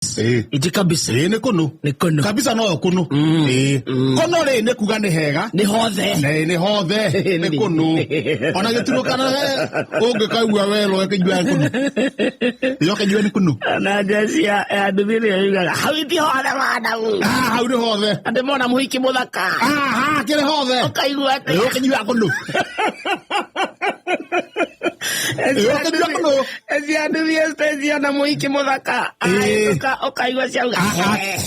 Ĩĩ. Iti kabisa. Ĩĩ, nĩ kũnũ. Nĩ kũnũ. Kabisa no kũnũ. Ĩĩ, kũnũ rĩ, nĩ kuga nĩ hega. Nĩ hothe. Nĩ hothe, nĩ kũnũ. Ona gĩturũ kana ũngĩkaigua werwo ĩkĩigua kũnũ, yo kĩnyue nĩ kũnũ. Na njeci ya nduthi ĩrĩa yugaga hau iti hothe madamu. Ah, hau nĩ hothe. Andĩ mona mũhiki mũthaka. Aha, kĩrĩ hothe. Ũkaigua atĩ Ĩĩ, ũkĩnyua kũnũ. Ĩĩ, ũkĩnyua kũnũ. Cia nduthi cia na mũhiki mũthaka. Ĩĩ. Ũkaigua ciauga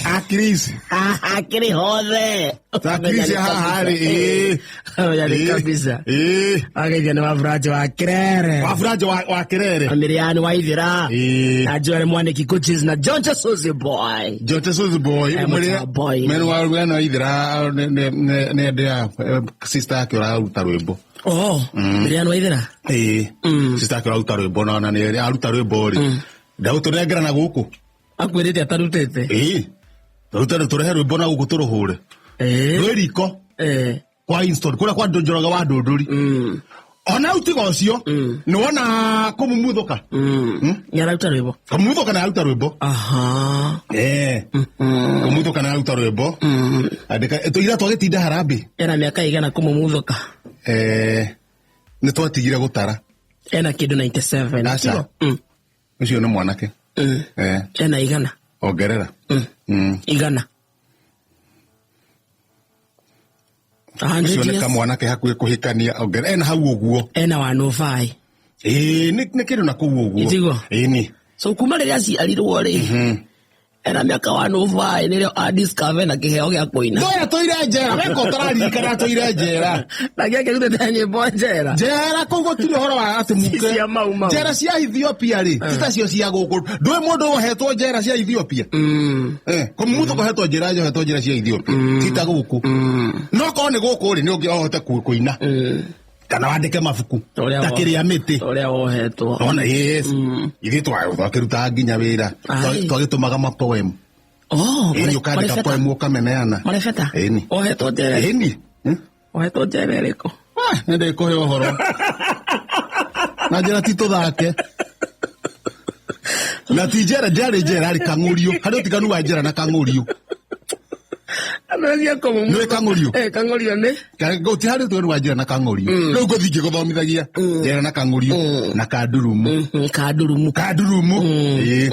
Ah, Chris. Haha kĩrĩ hothe. Ta Chris haha rĩ, ĩĩ. Ũmenya nĩ Ĩĩ. kabisa. Ĩĩ. Wageithia nĩ waburaji wa Kirere. Waburaji wa Kirere. Amiriani wa Ithira. Ĩĩ. Na Joel Mwaniki Coaches na John Josozi Boy. Jote Suzy Boy. Eh, Mũrĩa- Mũta Boy. Mena wa wena wa Ithira nĩ ndĩa sister yake ũraruta rwĩmbo. Oh, Miriani wa Ithira. Ĩĩ. Sister yake ũraruta rwĩmbo na ona nĩ aruta rwĩmbo rĩ. Ndagũtũnengera na gũkũ. Akwĩrĩte atarutĩte. Ĩĩ. Tũrute tũrehe rwĩmbo na gũkũ tũrũhũre. Eh. Rwĩ riko Eh. kwa Inston kũrĩa kwa Njoroge wa Ndũndũri. Ona utiga ũcio nĩ wona kũmumuthuka. Nĩararuta rwĩmbo. Kũmumuthuka nĩ aruta rwĩmbo. Aha. Eh. Kũmumuthuka nĩ aruta rwĩmbo. Andĩka ira twagĩtinda harambĩ. Ena mĩaka igana kũmumuthũka. Eh, nĩ twatigire gũtara. Ena kĩndũ 97. Aca. Ũcio nĩ mwanake. Eh, Ena igana. Ongerera. Igana. 100 Ũcio nĩ years. kamwanake hakuhĩ kũhikania, ongerera ena hau ũguo. Ena 105. Ĩĩ, nĩ kĩndũ na kũu ũguo. Ĩtiguo? Ĩĩ ni. So kuma rĩrĩa aciarirwo rĩ, ena mĩaka 105 nĩrĩo adiscover na kĩheo gĩa kũina. Tũya tũire njera, weka ũtararirikana tũire njera. Na gĩakĩrutĩte nyĩmbo njera. Njera kũu gũtirĩ ũhoro wa atĩ muke. Cia Mau Mau. Njera cia Ethiopia rĩ, ti tacio cia gũkũ. Ndũĩ mũndũ wohetwo njera cia Ethiopia? Eh, kũmutho kũhetwo njera, ohetwo njera cia Ethiopia. Ti ta gũkũ. No korwo nĩ gũkũ rĩ, nĩ ũngĩ ohote kũina. Kana wandĩke mabuku. Ũrĩa Ta kĩrĩa mĩtĩ. Ũrĩa wohetwo. Ona yes. Ithuĩ twakĩrutaga nginya wĩra. Ai. Twagĩtũmaga mapoem. Oh, Ĩni ũkandĩka poem ũkameneana. Marebeta? Ĩni. Wohetwo njera. Ĩni. Wohetwo njera ĩrĩkũ? Ah, nĩ ndĩkũhe ũhoro. Na njĩra ti tũthake. Na ti njera, njera njera arĩ kang'ũrio. Harĩ ũtiganu wa njera na kang'ũrio. Andũ acio kũmumuthũka. Nĩũĩ kang'ũrio? Eh, kang'ũrio nĩ? Gũti harĩ ũtiganu wa njera na kang'ũrio. Rĩu ngũthiĩ ngĩgũthomithagia. Njera na kang'ũrio na kandurumu. Kandurumu. Kandurumu. Ĩĩ.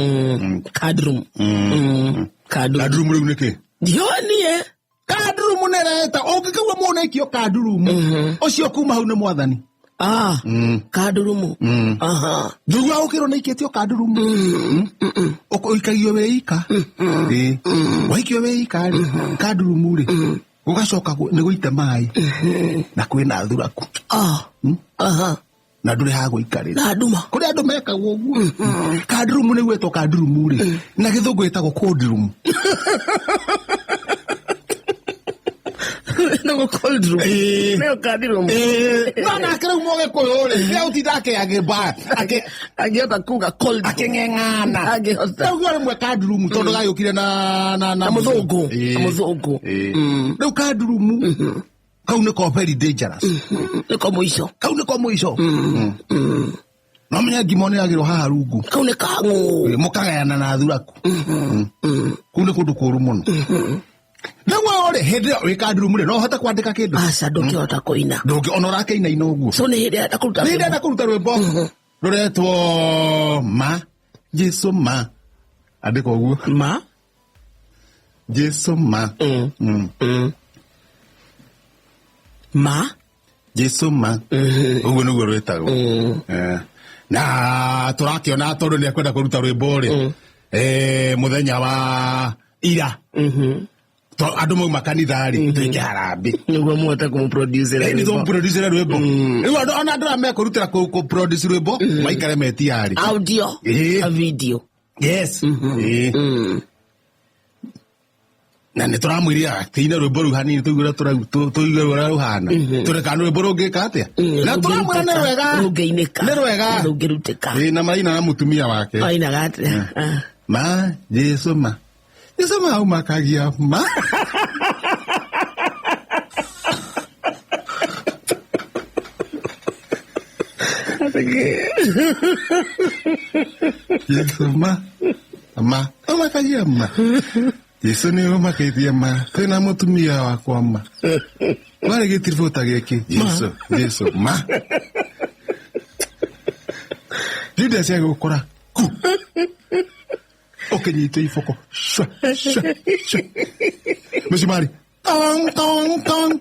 Kandurumu. Kandurumu. Kandurumu rĩu nĩkĩ? Ndionie. Kandurumu nĩ reta. Ũngĩkaigua mũndũ aikio kandurumu, ũcio kuma hau nĩ mwathani. Ah, kandurumu. Aha. Ndũigua ũkĩrwo nĩ aikĩtio kandurumu? Ũikagio wĩ ika. Ĩĩ. Waikio wĩ ika rĩ, kandurumu rĩ, gũgacoka nĩ gũite maĩ. Na kwĩna thuraku. Ah. Aha. Na ndũrĩ ha gũikarĩra. Na nduma. Kũrĩ andũ mekagwo ũguo. Kandurumu nĩ gwĩtwo kandurumu rĩ. Na gĩthũngũ ĩtagwo cold room. Nĩguo cold room. Ĩĩ. Nĩyo kandurumu. Ĩĩ. No nake rĩu mũgĩkũyũ rĩ, nĩ ũtinda akĩagĩmba, Angĩhota kuga cold room. akĩng'eng'ana. Angĩhota. Rĩu rĩmwe kandurumu tondũ gagĩũkire na Na mũthũngũ. Ĩĩ. Na mũthũngũ. Ĩĩ. Rĩu kandurumu kau nĩko very dangerous. Nĩko mũico. Kau nĩko mũico. No menya ngima nĩ yagĩrwo haha rungu. Kau nĩ kang'ũ. Ĩĩ, mũkagayana na thuraku. Kũu nĩ kũndũ kũũru mũno. Rĩu wewe rĩ, hĩndĩ ĩyo wĩ kandurumu rĩ, no ũhote kwandĩka kĩndũ? Aca, ndũngĩhota kũina. Ndũngĩ, ona ũrakĩinaina ũguo. So nĩ hĩndĩ ĩrenda kũruta Nĩ rwĩmbo. ndĩrenda kũruta rwĩmbo rũretwo ma Jesu ma. Andĩka ũguo. Ma? Jesu ma. Ma? Jesu ma. Ũguo nĩguo rwĩtagwo. Eh. Na tũrakĩona tondũ nĩ ekwenda kũruta rwĩmbo rĩ. Eh, mũthenya wa ira. Andũ mauma kanitha rĩ, twĩke harambĩ. Nĩguo mũhote kũmũproducera Ĩni rwĩmbo. tũmũproducere rwĩmbo. Rĩu andũ ona andũ arĩa mekũrutĩra kũproduce rwĩmbo maikare metiarĩ. Audio. Ĩĩ. Na video. Yes. Ĩĩ. Na nĩ tũramwĩrire akĩine rwĩmbo rũu hanini tũigue ũrĩa tũigue ũrĩa rũhana. Tũrĩ kana rwĩmbo rũngĩka atĩa? Na tũramwĩra nĩ rwega. Rũngĩinĩka. Nĩ rwega. Rũngĩrutĩka. Ĩĩ, na maraina na mũtumia wake. Ainaga atĩa? Ah. Ma, Jesu ma. Jesu ma umakagia ma. Jesu ma. Ma. Ũmakagia ma. Jesu nĩ ũmakĩtie ma. Twĩna mũtumia wakwa ma. Warĩ gĩtiribũ ta gĩkĩ. Jesu, Jesu, ma. Judas agĩgũkora ku. Ũkĩnyitwo iboko. Shwa, shwa, shwa. Mĩcumarĩ. Tong, tong, tong.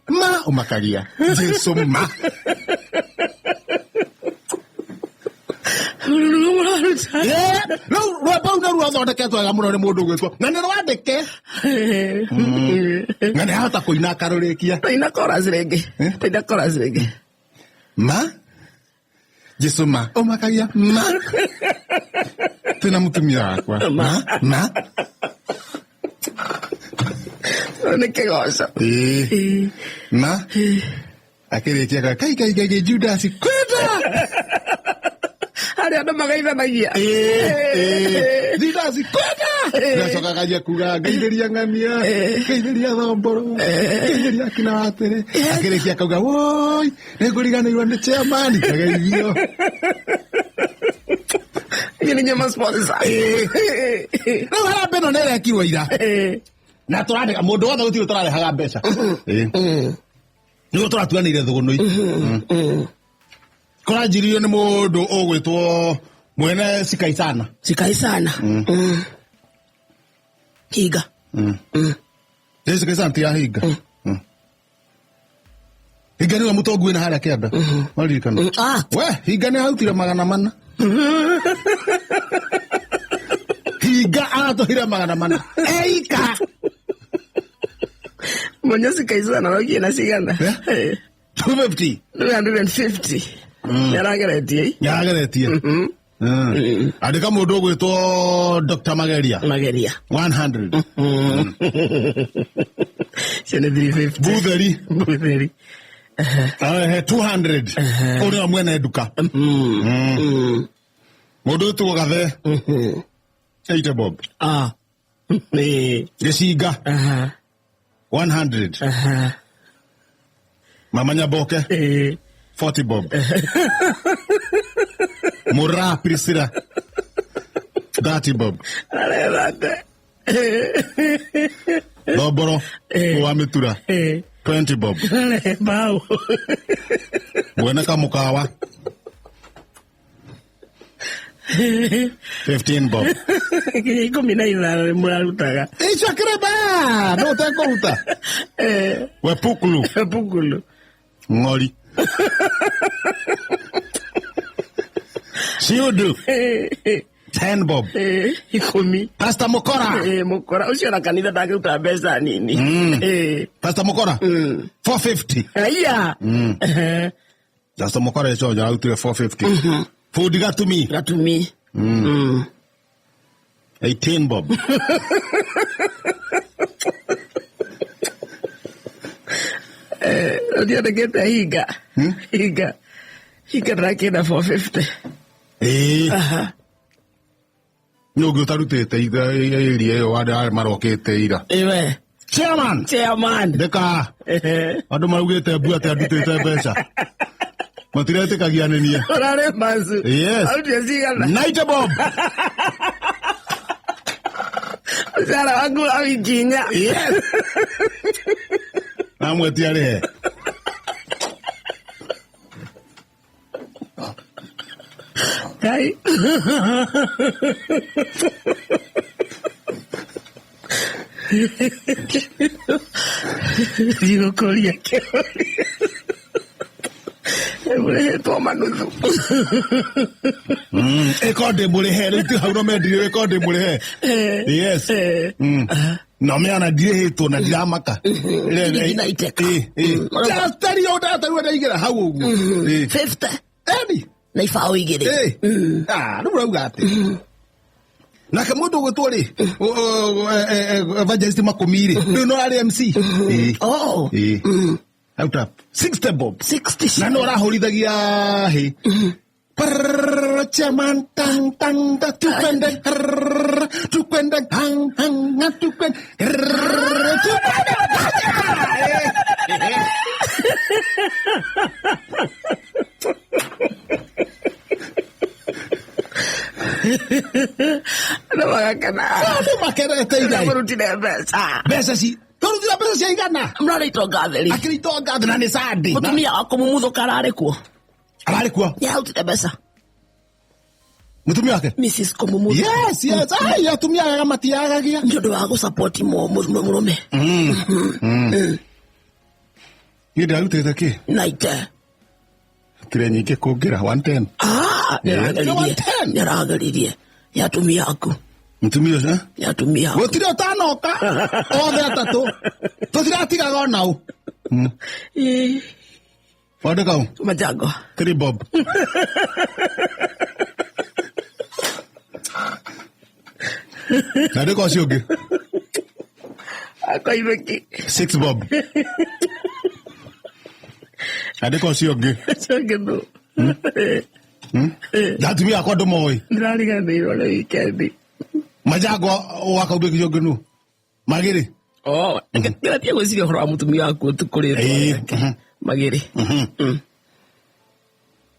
Ma ũmakagia. Jesu ma. Rĩu rwĩmbo rũu nĩruo rũthondeketwo wega mũno nĩ mũndũ ũgwĩtwo na nĩ rwandĩke na nĩ ahota kũina akarũrĩkia. Taina chorus rĩngĩ. Taina chorus rĩngĩ. Ma Jesu ma ũmakagia ma twĩna mũtumia wakwa ma ma. Nĩ kĩgoco. Ĩĩ. Ma akĩrĩkia kai kai kai kai Judas kwenda. Harĩa andũ magaithanagia. Judas kwenda. Gacoka kanjia kuga ngeithĩria ng'ania, ngeithĩria thomboro, ngeithĩria kina watĩrĩ. Akĩrĩkia akauga woi nĩngũriganĩirwo nĩ chairman kageithio. Niĩ nĩ nyama sponsor. Rĩu harambee ĩno nĩ ĩrekirwo ira na tũrandĩka mũndũ wothe gũtirĩ tũrarehaga mbeca. Nĩguo tũratuanĩire thũgũnũi. Kũranjiririo nĩ mũndũ ũgwĩtwo mwene Sikaisana. Sikaisana. Higa. Ĩ Sikaisana ti ya Hinga. Hinga nĩwe mũtongu wĩna harĩa kĩanda. Waririkana? Ah. We, Hinga nĩ arutire 400. Hinga aratũhire 400. Eika. Mwenye Sikaisana araugie na cigana? 250. 250. Nĩarageretie. Nĩarageretie. Andĩka mũndũ ũgwĩtwo Dr. Mageria. Mageria. 100. Icio nĩ 350. Butheri. Butheri. 200. Ũyũ nĩwe mwene nduka. Mũndũ ũtwo Gathe. 80 bob. Ah. Gĩcinga. 100. Mama Nyaboke. 40 bob. Mura Priscilla. 30 bob. Arethate. Thomboro wa Mĩtura. 20 bob. Mbaũ. Mwene kamũkawa. 15 bob. Nginya 15 nĩ mũrarutaga. Icio akĩrĩ ba, no ũtekũruta. Wepukulu. Wepukulu. Ng'ori. Ciũndũ. 10 bob. 10. Pastor Mukora. Mukora ũcio na kanitha ndangĩruta mbeca nini. Pastor Mukora. 450. Aya. Pastor Mukora ico ararutire 450. Fundi Gatumi. Gatumi. 18 bob. Ũtiandĩkĩte Hinga. Hinga. Hinga ndĩrakĩenda 450. Ĩĩ. Nĩ ũngĩ ũtarutĩte area ĩyo arĩa marokĩte ira. Ĩwe. Chairman. Chairman. Ndĩka. Andũ maraugĩte mbu atĩ andutĩte mbeca. Matiretĩkagia nĩ niĩ. Ũrarĩ macu. Yes. Arutire cigana? 90 bob. Mũcara waku wa wiki inya. Yes. Namwetia rĩhe. Kai. Ndigũkũria kĩũria. Mũrĩhĩtwo manuthu. Ĩko ndĩ mũrĩhe rĩu ti hau no mendirio ĩko ndĩ mũrĩhe. Yes. No meana ndirĩhĩtwo na ndiramaka. Ndinaiteka. Ndatario ndatario ndaigĩra hau ũguo. 50. Eni. Na ibaũ igĩrĩ. Ah, rĩu ũrauga atĩ. Nake mũndũ ũgwĩtwo rĩ, evangelist Makũmi rĩ, rĩu no arĩ MC. Oh. Out up. 60 bob. 60. Na no arahũrithagia hĩ. Prrrr, chairman tang tang ta tukwende prrrr, tukwende hang hang na tukwende prrrr, tukwende. Magakena. Andũ makenete ira. Mũrutire mbeca. Mbeca ci tũrutire mbeca cia igana. Mũrarĩ itonga theri. Akĩrĩ itonga thĩ na nĩ Sunday. Mũtumia wa kũmumuthũka ararĩ kuo. Ararĩ kuo. Nĩarutire mbeca. Mũtumia wake. Mrs. Kũmumuthũka. Yes, yes. Ai, atumia ega matiagagia. Nĩ ũndũ wa gũsapoti mũrũme. Niĩ ndarutĩte kĩ? Naite. Tire nyingĩ kũngĩra 110. Ah, Yeah. nĩarageririe. Nĩarageririe. Ya atumia aku. Mũtumia ũcio? Ya atumia aku. Gũtirĩ ũtanoka. Othe atatũ. Tũtiratigaga ona ũ. Ĩĩ. Wandĩka ũ? Majango. Three bob. Na ndĩka ũcio ũngĩ. Akoibeki. Six bob. Na ndĩka ũcio ũngĩ. Ũcio ũngĩ nũ? Na atumia akwa ndũmoĩ. Ndĩrariganĩirwo nĩ wikendi. Majango wakaumbe kĩcio ũngĩ nũ? Magĩrĩ. Oh, ndĩratia gwĩciria ũhoro wa mũtumia waku ũtukũ rĩtwa Ĩĩ, rĩake. mhm. Magĩrĩ.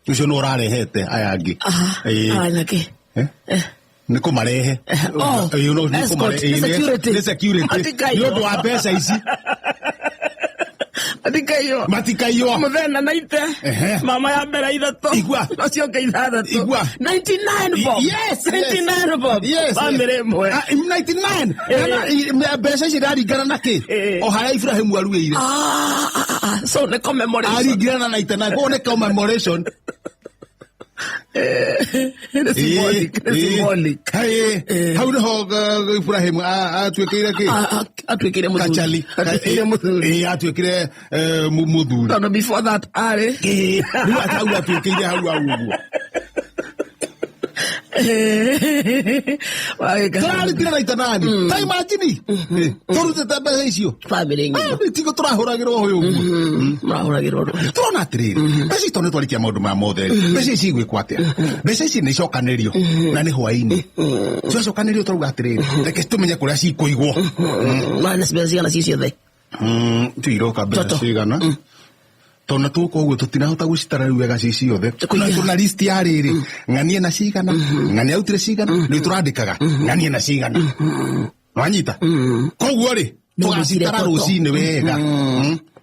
Ũcio nĩ ũrarehete aya angĩ. Aha. Ĩĩ. Ararĩ na kĩ? Eh? Nĩ kũmarehe. Oh, Ĩĩ, no, nĩ escort, kũmarehe. nĩ security. Nĩ security. Matikaiywo. Nĩ ũndũ wa mbeca ici. Matikaiywo. Matikaiywo. Mũthena na ite. Ehe. Mama ya mbere ithatũ. Igua. Ũcio ũngĩ ithathatũ. Igua. 99 bob. Yes, yes. 99 bob. Yes. Bamĩrĩ ĩmwe. Ah, 99. Eh. Na, mbeca ici iraringana na kĩ? Eh. O harĩa Ibrahim aruĩire. Ah, ah, ah, ah. So nĩ commemoration. Aringirana na itana. Koguo nĩ commemoration. Nĩ symbolic, nĩ symbolic. Ĩĩ. Hau nĩho Ibrahim atuĩkĩire kĩ? Ah, ah, atuĩkire mũthuri. Kachali. Atuĩkire mũthuri. Ĩĩ, atuĩkire mũthuri. Tondũ before that arĩ. Ĩĩ, rĩu hau atuĩkĩire hau hau ũguo. Wagĩka. Tũrarutire na itanani. Ta imagine. Tũrutĩte mbeca icio. Bamĩrĩ ng'ima. Ah, tigo tũrahũragĩrwo ũyũ ũguo. Mũrahũragĩrwo rũhĩ. Tũrona atĩrĩrĩ, mbeca ici tondũ nĩtwarĩkia maũndũ maya mothe rĩ, mbeca ici igwĩkwo atĩa? Mbeca ici nĩ icokanĩrio na nĩ hwaĩ-inĩ. Ciacokanĩrio tũrauga atĩrĩrĩ, reke tũmenye kũrĩa cikũigwo. Mwana mbeca cigana ci ciothe. Tuiroka mbeca Toto. cigana. Tondũ tũka ũguo tũtinahota gũcitara rĩu wega ci ciothe. Kũingĩha. Na tũna list ya rĩrĩ, ng'anie na cigana, ng'ania arutire cigana, nĩ tũrandĩkaga, ng'anie na cigana. Wanyita? Koguo rĩ, No gũcire tũgacitara toto. rũcinĩ wega.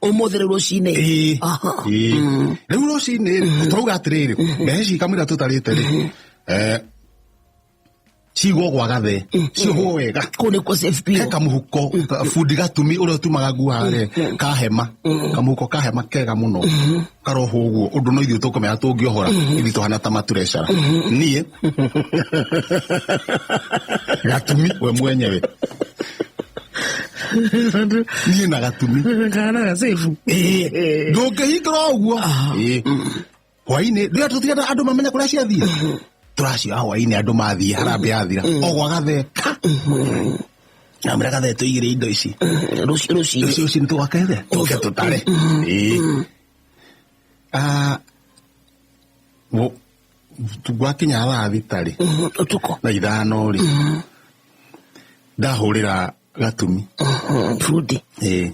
Ũmũthĩ rĩu rũcinĩ. Ĩĩ. Aha. Ĩĩ. Rĩu rũcinĩ rĩ, tũrauga atĩrĩrĩ, mbeca ici kamũira tũtarĩte rĩ, cigwo gwa gathe, ciohwo wega. Kũu nĩkuo safe He biũ. kamũhuko bundi gatumi ũrĩa ũtumaga nguo harĩa ka hema, kamũhuko ka hema kega mũno karohwo ũguo ũndũ no ithuĩ tũkũmenya tũngĩohora ithuĩ tũhana ta maturecara. Niĩ gatumi we mwenyewe, niĩ na gatumi. Kana ga safe. Ĩĩ, ndũngĩhingũra ũguo. Ĩĩ. Hwaĩ-inĩ rĩrĩa tũtirenda andũ mamenye kũrĩa ciathiĩ, tũracioya hwaĩ-inĩ andũ mathiĩ harambĩ yathira o gwa gathe namwĩra gathe tũigĩre indo ici. Rũcinĩ. Rũciũ rũcinĩ tũgakethe tũke tũtare. Ĩĩ. Ah, gwakinya thaa thita rĩ, Ũtukũ. na ithano rĩ, ndahũrĩra gatumi. Bundi. Ĩĩ.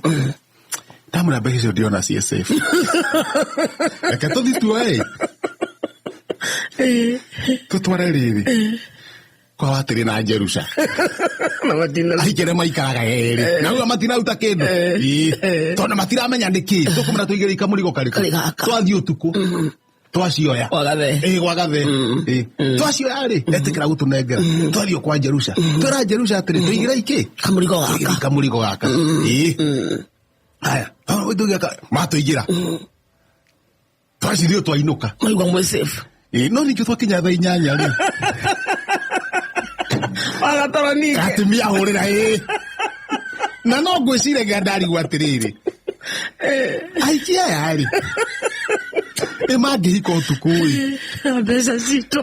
Ndamwĩra mbeca icio ndiona ciĩ safe. Reke tũthiĩ tuoe tũtware rĩrĩ kwa watĩrĩ na Jerusha. Na matina. Aikere maikaraga erĩ na rĩu matirauta kĩndũ. Ĩĩ. Tondũ matiramenya nĩ kĩ tũkũmera tũigĩrĩ kamũrigo karĩkũ. Karĩ gaka. Twathiĩ ũtukũ twacioya. Kwa gathe. Ĩĩ, gwa gathe. Ĩĩ. Twacioya rĩ, etĩkĩra gũtũnengera. Twathiĩ kwa Jerusha, twĩra Jerusha atĩrĩ tũigĩre ikĩ Kamũrigo tũigĩre gaka. kamũrigo gaka. Ĩĩ. Haya, matũigĩra twacithio twainũka. Maigua mwĩ safe. Ĩĩ, no ningĩ twakinya thaa inyanya rĩ, Wagatoro ningĩ. gatumia hũrĩra. Ĩĩ, na no ngwĩciragia ndarigwo atĩrĩrĩ, aiki aya rĩ, ĩ mangĩhika ũtukũ ĩ, Mbeca citũ.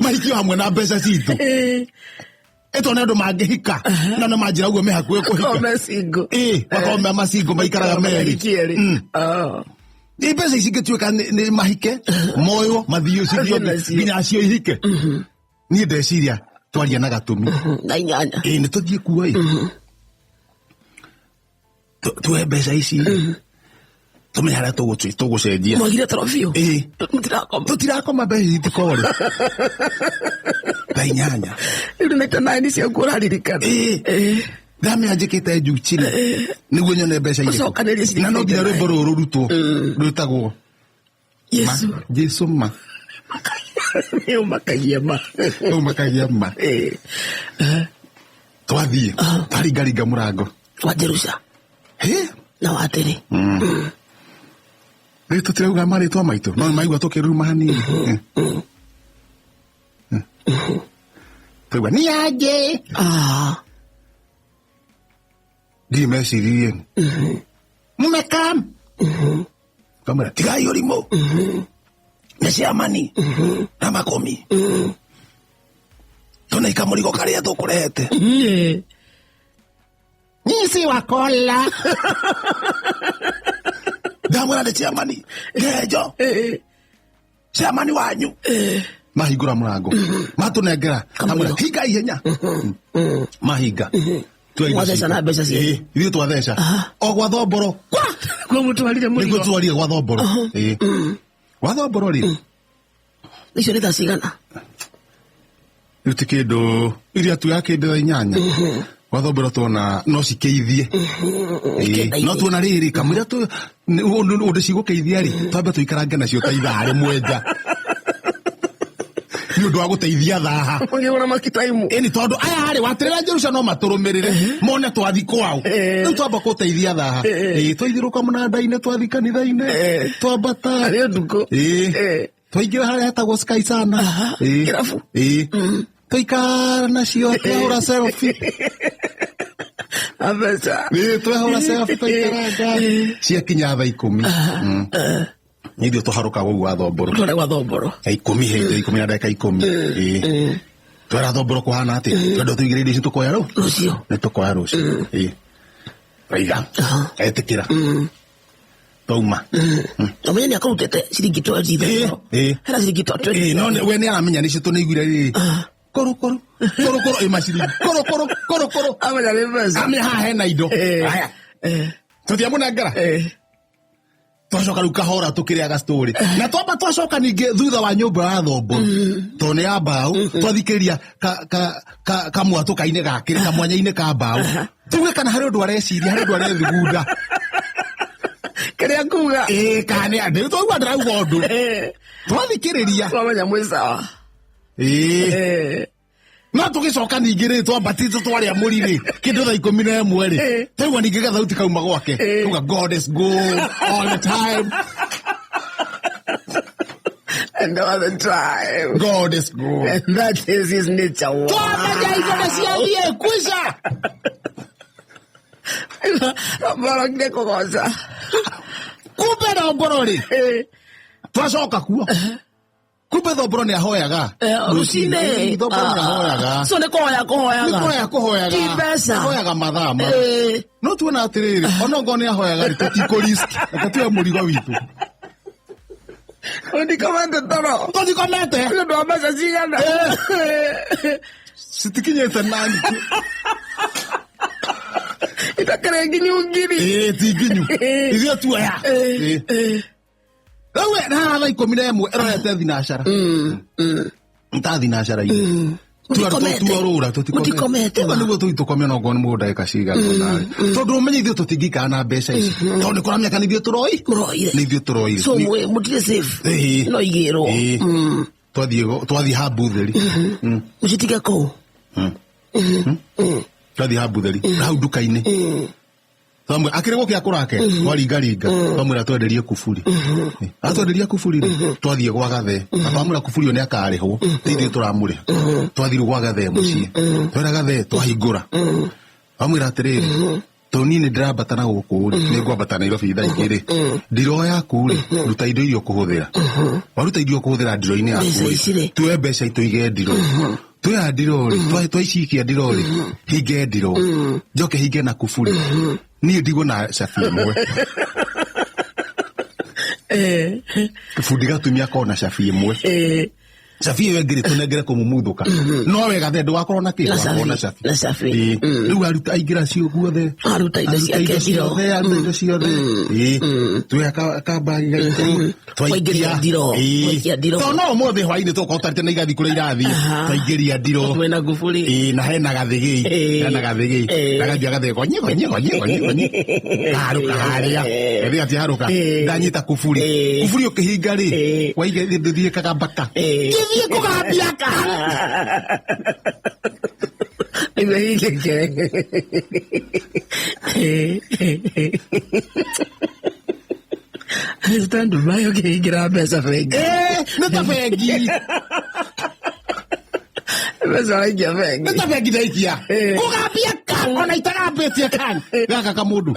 mahikio hamwe na mbeca citũ, ĩto nĩ andũ mangĩhika na nĩ manjĩra ũguo me hakuhĩ kũhika. Kome single. Ĩĩ, makorwo me macingo maikaraga merĩ. Merĩ. Oh. Ĩ mbeca ici ingĩtuĩka nĩ mahike moywo mathiĩ Mathiĩ cithio nacio. nginya acio ihike, niĩ ndeciria twaria na gatũmi. Na inyanya. Ĩĩ, nĩ tũthiĩ kuo ĩ, tuoe mbeca ici. Tũmenye harĩa tũgũcenjia. Mwagire toro biũ. Ĩĩ. Mũtirakoma. Tũtirakoma, mbeca itikore thaa 8. Rĩu naita nine ciaku ũraririkana. Ĩĩ. Ndamenya njĩkĩte juu chini nĩguo nyone mbeca irĩkũ. Ũcokanĩrĩrie ciringi Na no nginya 99. rwĩmbo rũrũ rũrutwo rwĩtagwo Yesu. Jesu ma. Nĩ ũmakagia ma. Ũmakagia ma. Twathiĩ twaringaringa mũrango. Wa Jerusha. Hĩ. Na watĩrĩ. Rĩu tũtirauga marĩtwa maitũ no maigua tũkĩruruma hanini. Twaigua nĩ anjĩ. Ah. Ndirĩ meciririe mumekam kamwĩra tigai ũrimũ nĩ ciamani na makomi tũnaika mũrigo karĩa tũkũrehete. Nyinyi si wakola. Ndamwĩra nĩ ciamani ngenjo ciamani wanyu mahingũra mũrango matũnengera. Kamũrigo. Kamwĩra hinga ihenya mahinga. Tuoya indo Mwatheca na citũ. mbeca cianyu. Ĩĩ, ithuĩ twatheca o gwa Thomboro kwa. Kuo mũtwarire Nĩguo mũrigo. twarire gwa Thomboro. Ĩĩ, gwa Thomboro rĩ. Icio nĩ thaa cigana? Rĩu ti kĩndũ iria tu ya kĩndũ thaa 8 gwa Thomboro tuona no cikĩithie. Ĩĩ, no tuona rĩrĩ kamũira tu ũndũ cigũkĩithia rĩ twambe tũikarange nacio ta ithaa rĩmwe nja nĩ ũndũ wa gũteithia thaha. Mũgĩgũra makitaimu. Ĩni tondũ aya rĩ watĩrĩra Jerusha no matũrũmĩrĩre mone twathi kwao. Rĩu twamba gũteithia thaha. Ĩĩ, twaithirũka mũnanda-inĩ twathi kanitha-inĩ twambata. Arĩ ũtukũ. Ĩĩ, twaingĩra harĩa hetagwo Sky sana. Ĩĩ. Kĩrabu. Ĩĩ, twaikara nacio twahũra selfie. Na mbeca. Ĩĩ, twahũra selfie twaikaranga ciakinya thaa 10. Nĩ ithuĩ tũharũkaga ũguo wa Thomboro. Tware gwa Thomboro. Thaa 10 hĩndĩ 10 na ndagĩka 10. Ĩĩ, twera Thomboro kũhana atĩa twenda tũigĩre indo ici tũkoya rũu. Rũciũ. Nĩ tũkoya rũciũ. Ĩĩ, raiga etĩkĩra twauma. Ũmenye nĩ akũrutĩte ciringi 20. Ĩĩ. Hena ciringi 20. Ĩĩ, no we nĩ aramenya nĩcio tũnĩiguire rĩrĩ kũrũ kũrũ kũrũ kũrũ ĩ maciringi kũrũ kũrũ kũrũ kũrũ. Amenya nĩ mbeca. Amenya haha hena indo. Aya, tũtiamũnengera. Twacoka rĩu kahora tũkĩrĩaga story na twamba twacoka ningĩ thutha wa nyũmba ya Thomboro tondũ nĩ ya mbaũ twathikĩrĩria kamwatũka-inĩ gakĩrĩ kamwanya-inĩ ka mbaũ tuge kana harĩ ũndũ areciria harĩ ũndũ arethugunda. Kĩrĩa kuga. Ĩĩ, kana nĩ andũ twaigua ndĩrauga ũndũ twathikĩrĩria. Twamenya mwĩ sawa. Ĩĩ. No tũgĩcoka ningĩ rĩ twambatĩte twarĩa mũri rĩ kĩndũ thaa 11 rĩ twaigua ningĩ gathauti kauma gwake kauga God is good all the time. And all the time. God is good. And that is his nature. Wow. Twamenya indo nĩ ciathiĩ kwica. Barokire kũgoca. Kumbe Thomboro rĩ twacoka kuo kumbe Thomboro nĩ ahoyaga. Rũcinĩ. Thomboro nĩ ahoyaga. So nĩ kũhoya nĩ kũhoyaga. kũhoya kũhoyaga. Ti mbeca. Ahoyaga mathaa ma no tuona atĩrĩrĩ ona ngorwo nĩ ahoyaga rĩ tũtikũ risk reke tuoe mũrigo witũ. Ũndikomete toro. Tũtikomete. Nĩ ũndũ wa mbeca cigana? Citikinyĩte nani. Itakĩrĩ nginyu ngiri. Ĩĩ, ti nginyu ithuĩ tuoya. Ĩĩ. Rĩu we, haha thaa 11 ĩrorete thinacara nta thinacara-inĩ. Mũtikomete. Tuorũra. Mũtikomete, ma. Nĩguo tũthiĩ tũkome no ngorwo nĩ mũndũ ndagĩka cigana ũna tondũ ũmenye ithuĩ tũtingĩikara na mbeca ici tondũ nĩ kũramenya kana ithuĩ tũroi. Mũroire. Nĩ ithuĩ tũroire. So mwĩ mũtirĩ safe. Ĩĩ. No igĩrwo. Ĩĩ. Twathiĩ hambu theri. Mũcitige kũu. Twathiĩ hambu theri hau nduka-inĩ twamwĩra akĩrĩ gũkĩa kũrake twaringaringa twamwĩra twenderie kuburi atwenderia kuburi rĩ twathiĩ gwa Gathe na twamwĩra kuburi ũyũ nĩ akarĩhwo ti ithuĩ tũramũrĩha twathiĩ rĩu gwa Gathe mũciĩ twera Gathe twahingũra twamwĩra atĩrĩrĩ tondũ niĩ nĩ ndĩrambata na gũkũ rĩ nĩ ngwambata Nairobi thaa igĩrĩ ndiro yaku rĩ ruta indo iria ũkũhũthĩra waruta indo ũkũhũthĩra ndiro-inĩ yaku Mbeca ici rĩ. tuoe mbeca itũige ndiro tuoya ndiro rĩ twaicikia ndiro rĩ hinge ndiro njoke hinge na kuburi niĩ ndigwo na cabi ĩmwe. Bundi gatumia kona cabi ĩmwe. Cabi ĩyo ĩngĩ rĩ tũnengere kũmumuthuka no we gathe ndũgakorwo na kĩ Na ndũgakorwo na cabi. cabi. Na cabi. Ĩĩ. Mm. Rĩu aruta aingĩra cio guothe, Aruta indo aruta ciake indo ndiro. ciothe, aruta indo ciothe. Ĩĩ. Tuoya kambagi gaitũ Twaingĩria ndiro. Ĩĩ. Twaikia ndiro. Tondũ no ũmũthĩ hwainĩ tũgũkorwo twarĩte na igathi kũrĩa irathiĩ, Aha. twaingĩria ndiro. Mwena nguburi. Ĩĩ, na hena gathĩgĩi, Ĩĩ. hena gathĩgĩi, Ĩĩ. na gathia gathĩgĩ nyiko nyiko nyiko nyiko nyiko, kaharũka harĩa, Ĩĩ. gathĩgĩ gatiharũka, Ĩĩ. ndanyita kuburi, Ĩĩ. kuburi ũkĩhinga rĩ, Ĩĩ. waiga ndĩthiĩ kagambaka, Ĩĩ. gĩthiĩ kũgambia ka. Nĩguo hingĩke. Ta Dubai ũkĩhingĩra mbeca bengi. Ĩĩ, nĩ ta bengi, Mbeca ũraikia bengi. nĩ ta bengi ndaikia, Ĩĩ. kũgambia ka, ona itagambĩtie ka, gaka kamũndũ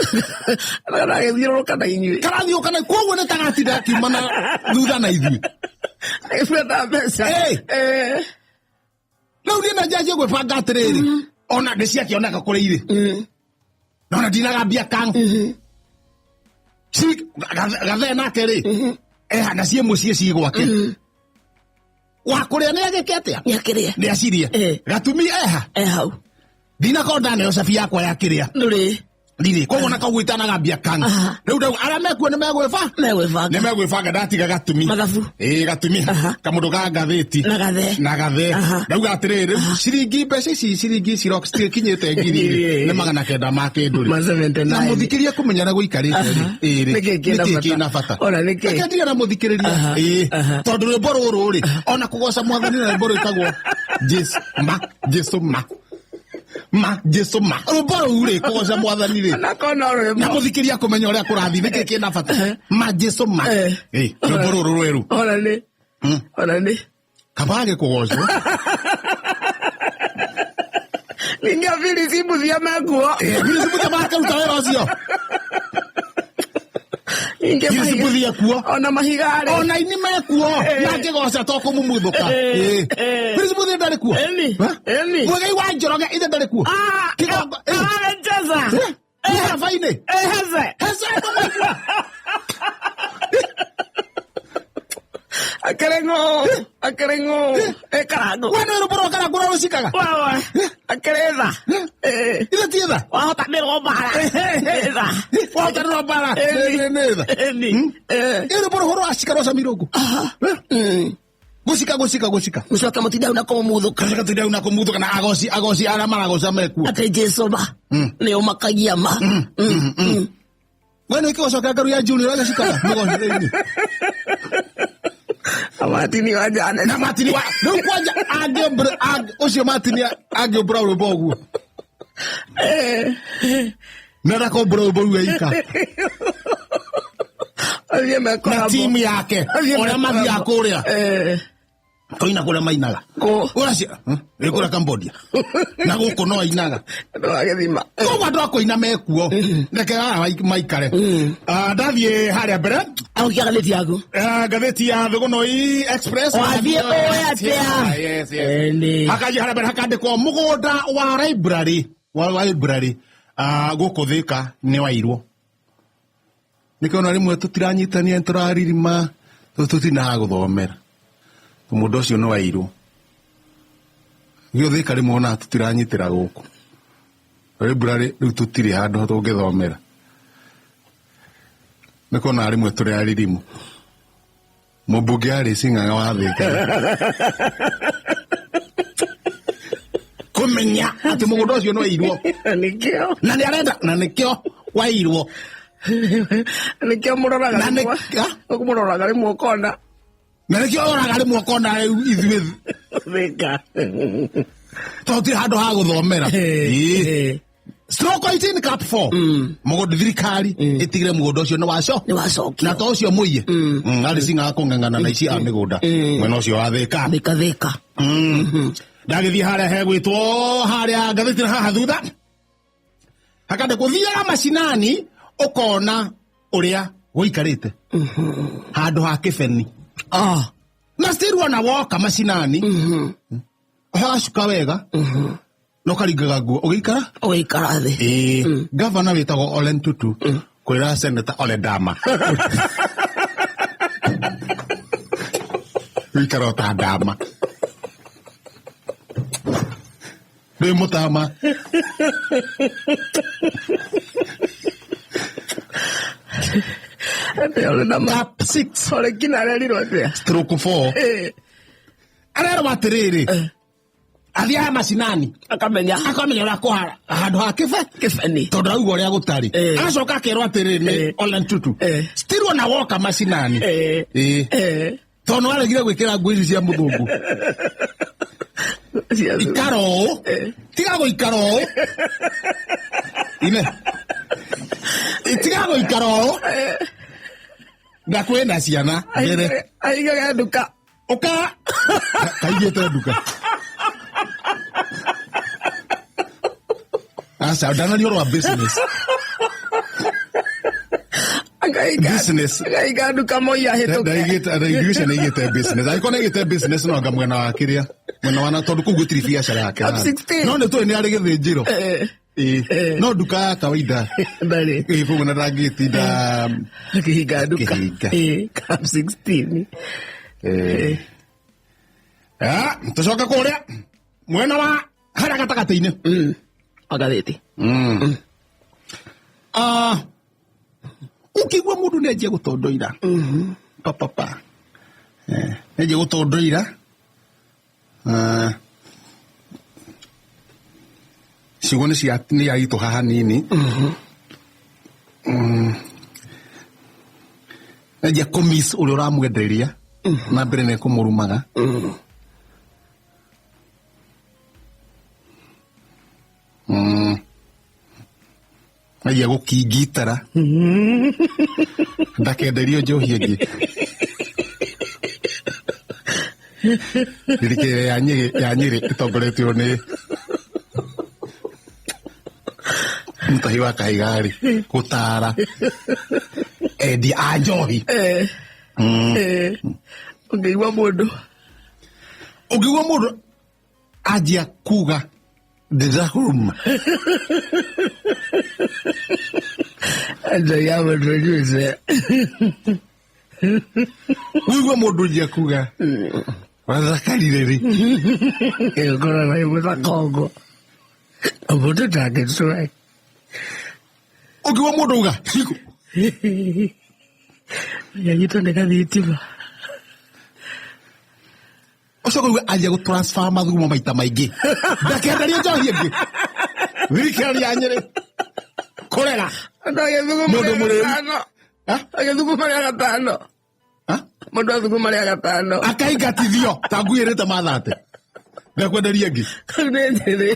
Karagĩthiũrũrũka na inyuĩ. karathiĩ ũka na koguo nĩ tagatinda akiuma na thutha na ithuĩ. Agĩbuata mbeca. Ĩĩ. Ĩĩ. Rĩu niĩ na njanjie gwĩbanga atĩrĩrĩ, ona ndĩciakĩoneka kũrĩa irĩ, nona ndinagambia kang gathee nake rĩ, eha na ciĩ mũciĩ ciĩ gwake wa kũrĩa nĩ agĩke atĩa, Nĩakĩrĩe. nĩ acirie. Eh. Gatumi eha, E hau. ndinakorwo ndaneo cabi yakwa ya kĩrĩa. Ndũrĩ. Ndirĩ, koguo na koguo itanagambia kang. Aha. Rĩu ndauga arĩa mekuo nĩ megwĩba Megwĩbanga. nĩ megwĩbanga, ndatiga gatumi. Mathabu. Ĩĩ, gatumi Aha. kamũndũ ka ngathĩti Na gathee. na gathee. Aha. Ndauga atĩrĩrĩ, ciringi mbeca ici ciringi citikinyĩte ngiri Ĩĩ. nĩ 900 ma kĩndũ rĩ, Ma 79. na mũthikĩria kũmenya ũrĩa gũikarĩte rĩ, Aha. ĩĩ rĩ, Nĩkĩ kĩna nĩkĩ bata? kĩna bata? Ona nĩkĩ? Reke ndige na mũthikĩrĩria. Aha. Ĩĩ. Aha. Tondũ rwĩmbo rũrũ rĩ, ona kũgoca mwathani na rwĩmbo rwĩtagwo Jesu ma Jesu ma ma Jesu ma, rwĩmbo rũu rĩ, kũgoca mwathani rĩ, Onakorwo no rwĩmbo. na mũthikĩria kũmenya ũrĩa kũrathiĩ, nĩkĩ kĩna bata ma Jesu ma. Eh. Ĩĩ, rwĩmbo rũrũ rwerũ. Ona nĩ. Ona nĩ. Kabage kũgocwo. Ningĩ Phyllis Mbuthia mekuo. Phyllis Mbuthia makaruta wĩra ũcio. Ningĩ Phyllis mahiga- Mbuthia kuo. Ona mahiga rĩ. Ona ini mekuo Eh. na ngĩgoca to kũmumuthũka. Eh. Ĩĩ. Eh. Phyllis Mbuthia ndarĩ kuo. Ĩni. Ha? Ĩni. Mũigai wa Njoroge ithe ndarĩ kuo. Ah, Kĩgongo- Ĩĩ. aracheza. Eh, nĩ harabainĩ. Eh, heze. Hece ndũmũigua. Akĩrĩ ng'ũ. Akĩrĩ ng'ũ. Eh, karangu. We nĩ rũmbo rwa karangũ ũrĩa rũcikaga. Wewe. Akĩrĩ tha. Eh. Ithe ti tha. Wahota nĩrwo mbara. Nĩ tha. Wahota nĩrwo mbara. Ĩni. Nĩ tha. Ĩni. Eh. Ĩ rũmbo rũhũ rwacika rwa camirũngũ. Gũcika gũcika gũcika. Mũcoke mũtinde hau na kũmumuthũka. Gũcika tinde hau na kũmuthũka na agoci agoci arĩa maragoca mekuo. Atĩ Jesu ma. Nĩ ũmakagia ma. We nĩ kĩgoco kĩa ngaru ya Junior ũrĩa gĩcikaga mũgocere-inĩ. Martini wa Janet. Na Martini wa rĩu kwanja angĩombra ũcio Martini angĩombra rwĩmbo ũguo, Eh. na ndakombra rwĩmbo rũu eika Athiĩ na mekorabo. timu yake Athiĩ ũrĩa mathiaga mekorabo. kũrĩa Eh. koina kũrĩa mainaga. Kũ. Ũracio ĩ kũrĩa Cambodia na gũkũ no ainaga. Andũ a gĩthima. Koguo andũ a kũina mekuo, reke aya maikare. Ah, ndathiĩ harĩa mbere. Aũkia ngathĩti yaku. Ah, ngathĩti ya Thũgũnoi Express. Wathiĩ ũĩ atĩa? Yes, yes. Ĩni. Hakanjia harĩa mbere hakandĩkwo mũgũnda wa library wa library, ah, gũkũ Thĩka nĩ wairwo. Nĩkĩo ona rĩmwe tũtiranyitania, nĩtũraririma tũtinaga gũthomera mũndũ ũcio nĩ wairwo. Gĩo Thĩka rĩmwe ona tũtiranyitĩra gũkũ library, rĩu tũtirĩ handũ tũngĩthomera, nĩkĩo ona rĩmwe tũrĩ aririmu. Mũmbunge arĩ cing'ang'a wa Thĩka kũmenya atĩ mũgũnda ũcio nĩ wairwo. Nĩkĩo. Na nĩ arenda na nĩkĩo wairwo. Nĩkĩo mũroraga Na nĩ- rĩmwe. Ah? Mũroraga rĩmwe ũkona. Na nĩkĩo oraga rĩmwe ũkona rĩu ithuĩ Thĩka. tondũ tũtirĩ handũ ha gũthomera. Ĩĩ. Stroke 18 cap 4 mũgũnda, thirikari ĩtigĩre mũgũnda ũcio nĩ waco Nĩ wacokio. na to ũcio mũiye arĩ cing'ang'a kũng'ang'ana na ici a mĩgũnda mwena ũcio wa Thĩka. Thĩka Thĩka. Ndagĩthiĩ harĩa hegwĩtwo harĩa ngathĩti haha thutha hakandĩkwo thiaga macinani ũkona ũrĩa gũikarĩte handũ ha kĩbeni. Ah. Na still ona woka macinani ũgacuka wega na ũkaringaga nguo ũgĩikara. Ũgĩikara thĩ. Ĩĩ, gavana wĩtagwo Ole Ntutu kwĩra seneta Ole Dama gũikara o ta ndama. Ndĩ mũtama. Cap 6 Olekina arerirwo atĩa? stroke 4. Arerwo atĩrĩrĩ, athiaga macinani Akamenya akamenya ũrĩa kũhara handũ ha kĩbe kĩbeni. tondũ auga ũrĩa gũtarĩ. Agacoka akerwo atĩrĩrĩ nĩ Ole Ntutu, still ona woka macinani. Ĩĩ. Tondũ nĩwaregire gwĩkĩra nguo ici cia mũthũngũ. Ikara ũũ, tiga gũikara ũũ ine, tiga gũikara ũũ na kwĩna ciana mbere. Aigage nduka. Ũka kaigĩte nduka. Aca ndanaria ũhoro wa business. Business. Akaiga nduka moi ahĩtũke. Ndaigĩte, ndaigĩte nĩ business. Angĩkorwo nĩ business no anga mwena wa kĩrĩa mwena wa na tondũ kũu gũtirĩ biacara yake. Cap 16. No nĩ tũĩ nĩ arĩ gĩthĩnjĩro. Ĩĩ. No nduka ya kawaida. Ndarĩ. Ĩĩ, koguo na ndangĩtinda Akĩhinga nduka. Akĩhinga. Cap 16. Ah, tũcoke kũrĩa mwena wa harĩa gatagatĩ-inĩ. Magathĩti. Ah, ũkĩigua mũndũ nĩ anjia gũtondoira papapa, nĩ anjia gũtondoira. Ah, ciugo nĩ cia nĩ yaitũha hanini. Nĩ anjia kũmiss ũrĩa ũramwenderia na mbere nĩ kũmũrumaga. Anjia gũkingitara ndakenderio njohi ĩngĩ. Thirikari ya Nyĩrĩ, ya Nyĩrĩ ĩtongoretio nĩ Mũtahi wa Kahiga-rĩ, gũtara endia a njohi. Ũngĩigua mũndũ Ũngĩigua mũndũ anjia kuga ndĩrakũruma. Njohi ya mũndũ ũnyuĩte. Ũigua mũndũ anjia kuga wathakarire rĩ. Ĩgũkorwo na mũthaka ũguo. Mũndũ ndangĩtũra. Ũngĩigua mũndũ auga higo. Anyitwo nĩ gathitima. Ũcoke uge anjia gũ transfer mathugumo maita maingĩ ndakenderio njohi ĩngĩ. Thirikari ya Nyĩrĩ kũrera Mũndũ Mũndũ mũrĩu. Agĩthuguma rĩa gatano. Mũndũ athuguma rĩa gatano. Akaingatithio ta ngui ĩrĩte mathate ndakwenderia ĩngĩ. Kau nĩ Nyĩrĩ.